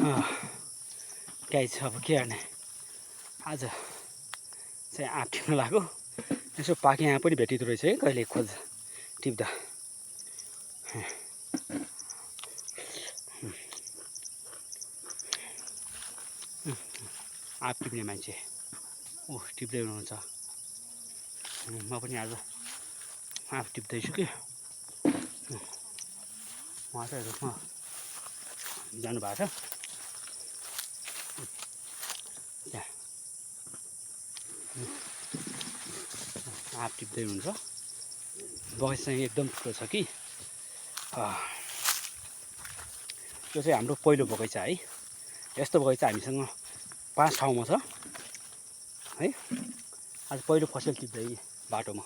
गाई छ अब के गर्ने आज चाहिँ आँप टिप्न लाग्यो यसो पाखे यहाँ पनि भेटिँदो रहेछ है कहिले खोज टिप्दा आँप टिप्ने मान्छे टिप्दै हुनुहुन्छ म पनि आज आँप टिप्दैछु कि उहाँ चाहिँ रुखमा जानुभएको छ त्यहाँ आँप टिप्दै हुनुहुन्छ बगैँचा चाहिँ एकदम ठुलो छ कि यो चाहिँ हाम्रो पहिलो बगैँचा है यस्तो बगैँचा हामीसँग 5 ठाउँमा छ है आज पहिलो फसल टिप्दै बाटोमा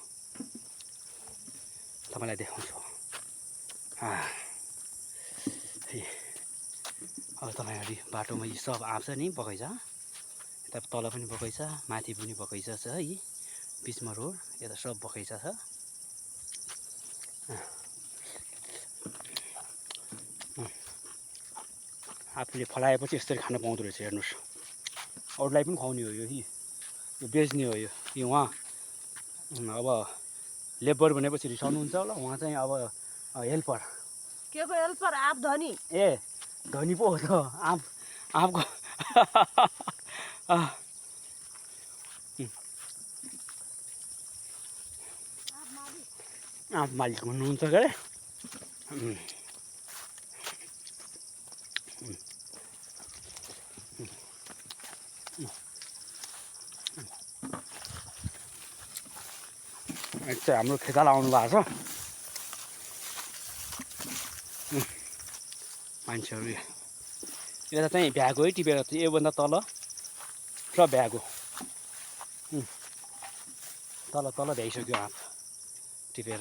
तपाईँलाई देखाउँछु अब तपाईँहरू बाटोमा यी सब आँप छ नि बगैँचा यता तल पनि बगैँचा माथि पनि बगैँचा छ है बिचमा रोड यता सब बगैँचा छ आफूले फलाएपछि यसरी खान पाउँदो रहेछ हेर्नुहोस् अरूलाई पनि खुवाउने हो यो बेच्ने हो यो उहाँ अब लेबर भनेपछि रिसाउनुहुन्छ होला उहाँ चाहिँ अब हेल्पर के को हेल्पर आँप धनी ए धनी पो हो त आँपको आँप मालिक हुनुहुन्छ के अरे चाहिँ हाम्रो खेताला आउनु भएको छ मान्छेहरू यता चाहिँ भ्याएको है टिपेर योभन्दा तल सब भ्याएको तल भ्याइसक्यो आँप टिपेर